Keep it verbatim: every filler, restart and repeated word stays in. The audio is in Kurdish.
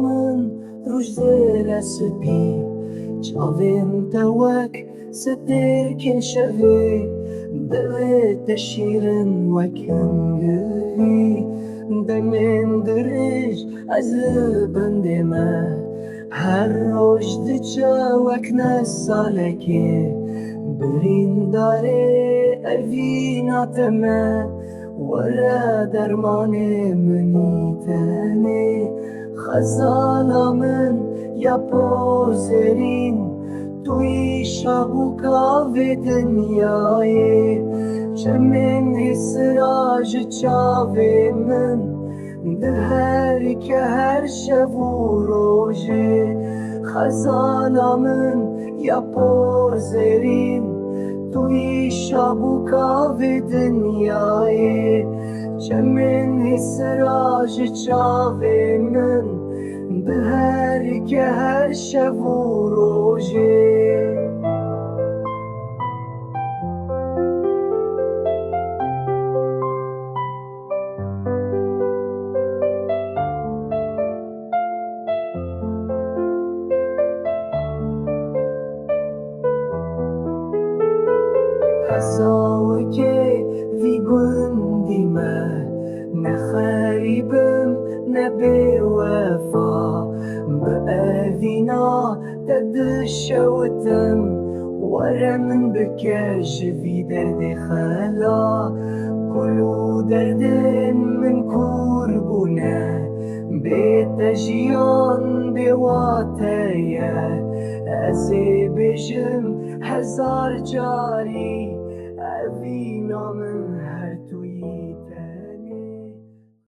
Min roj zêre spî, çavên te wek stêrkên şevê, dilê te şîrin wek hingivî. Demên dirêj ez li bendê me, her roj diçe wek ne salekê. Birîndarê evîna te me, were dermanê min î tenê. Xezala min ya por zêrîn, tu yî şabûka vê dinyayê. Çemên hêsira ji çavê min diherike her şev û rojê. Xezala min ya por zêrîn, tu yî şabûka vê dinyayê. Çemên hêsira ji çavê min diherike her şev û rojê. Hezawekê vî gundî me, ne xerîb im, ne bêwefa. Bi evîna te dişewitim, were min bike ji vî derdê xela. Kul û derdên min kûr bûne, bê te jiyan bê wate ye. Ez ê bêjim hezar carî, evîna min